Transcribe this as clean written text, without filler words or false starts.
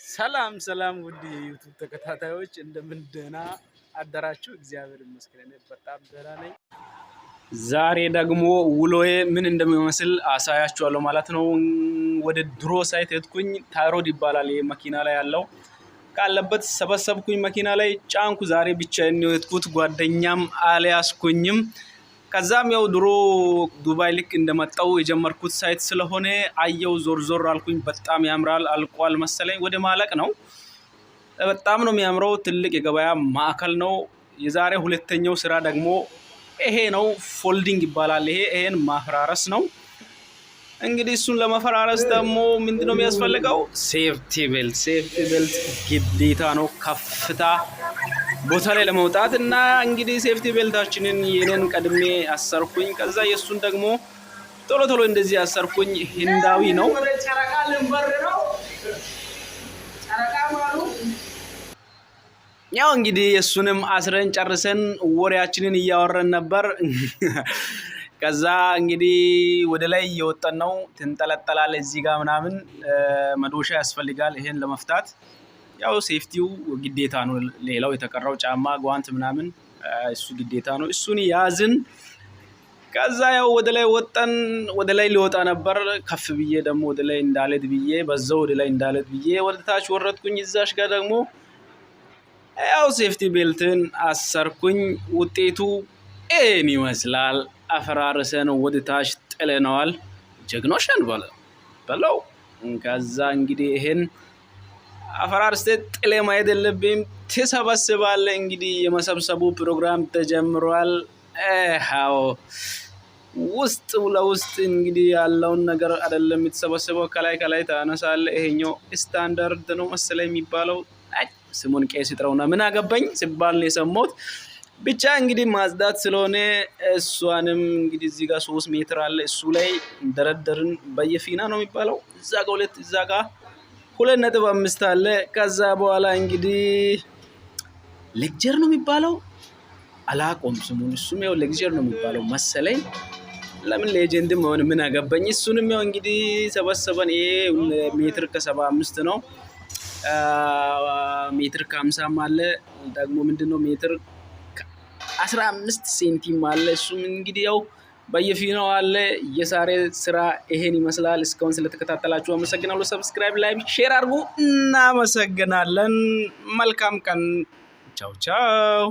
ሰላም ሰላም ውድ የ YouTube ተከታታዮች፣ እንደምን ደህና አደራችሁ? እግዚአብሔር ይመስገን እኔ በጣም ደህና ነኝ። ዛሬ ደግሞ ውሎዬ ምን እንደሚመስል አሳያችኋለሁ ማለት ነው። ወደ ድሮ site ሄድኩኝ። Tie rod ይባላል ይሄ መኪና ላይ ያለው፣ ካለበት ሰበሰብኩኝ፣ መኪና ላይ ጫንኩ። ዛሬ ብቻዬን ነው የሄድኩት፣ ጓደኛም አልያዝኩኝም። ከዛም ያው ድሮ ዱባይ ልክ እንደመጣው የጀመርኩት site ስለሆነ አየው፣ ዞር ዞር አልኩኝ። በጣም ያምራል። አልቋል መሰለኝ፣ ወደ ማለቅ ነው። በጣም ነው የሚያምረው። ትልቅ የገበያ ማዕከል ነው። የዛሬ ሁለተኛው ስራ ደግሞ ይሄ ነው። Folding ይባላል። ይሄን ማፈራረስ ነው። እንግዲህ እሱን ለመፈራረስ ደግሞ ምንድነው የሚያስፈልገው? Safety belt። Safety belt ግዴታ ነው ከፍታ ቦታ ላይ ለመውጣት። እና እንግዲህ safety belt ኣችንን የኔን ቀድሜ አሰርኩኝ። ከዛ የእሱን ደግሞ ቶሎ ቶሎ እንደዚህ አሰርኩኝ። ህንዳዊ ነው። ወደ ጨረቃ ልንበር ነው። ጨረቃ ማሉ። ያው እንግዲህ እሱንም አስረን ጨርሰን ወሬያችንን እያወረን ነበር። ከዛ እንግዲህ ወደ ላይ እየወጣን ነው። ትንጠለጠላል እዚህ ጋር ምናምን፣ መዶሻ ያስፈልጋል ይሄን ለመፍታት። ያው safety ው ግዴታ ነው። ሌላው የተቀረው ጫማ፣ ጓንት ምናምን እሱ ግዴታ ነው። እሱን ያዝን። ከዛ ያው ወደ ላይ ወጠን፣ ወደ ላይ ሊወጣ ነበር። ከፍ ብዬ ደግሞ ወደ ላይ እንዳልሄድ ብዬ፣ በዛው ወደ ላይ እንዳልሄድ ብዬ ወደ ታች ወረድኩኝ። እዛሽ ጋር ደግሞ ያው safety belt ን አሰርኩኝ። ውጤቱ ይህን ይመስላል። አፈራርሰን ወደ ታች ጥለነዋል። ጀግኖች ነን በለው። ከዛ እንግዲህ ይሄን አፈራርሰህ ጥለህ ማየት የለብህም፣ ትሰበስባለህ። እንግዲህ የመሰብሰቡ ፕሮግራም ተጀምሯል። አዎ፣ ውስጥ ለውስጥ እንግዲህ ያለውን ነገር አይደለም የምትሰበስበው፣ ከላይ ከላይ ታነሳለህ። ይሄኛው ስታንዳርድ ነው መሰለኝ የሚባለው። አይ፣ ስሙን ቄስ ይጥረውና ምን አገባኝ ሲባል ነው የሰማሁት። ብቻ እንግዲህ ማጽዳት ስለሆነ እሷንም እንግዲህ እዚህ ጋር 3 ሜትር አለ፣ እሱ ላይ ደረደርን። በየፊና ነው የሚባለው። እዛ ጋ 2፣ እዛ ጋ 2.5 አለ። ከዛ በኋላ እንግዲህ ሌክጀር ነው የሚባለው፣ አላቆም ስሙን። እሱም ያው ሌክጀር ነው የሚባለው መሰለኝ። ለምን legend ም ሆነ ምን አገባኝ። እሱንም ያው እንግዲህ ሰበሰበን። ይሄ ሜትር ከ75 ነው። ሜትር ከ50ም አለ፣ ደግሞ ምንድነው ሜትር 15 ሴንቲም አለ። እሱም እንግዲህ ያው በየፊናው አለ። የዛሬ ስራ ይሄን ይመስላል። እስካሁን ስለተከታተላችሁ አመሰግናለሁ። Subscribe፣ like፣ share አድርጉ። እናመሰግናለን። መልካም ቀን። ቻው ቻው።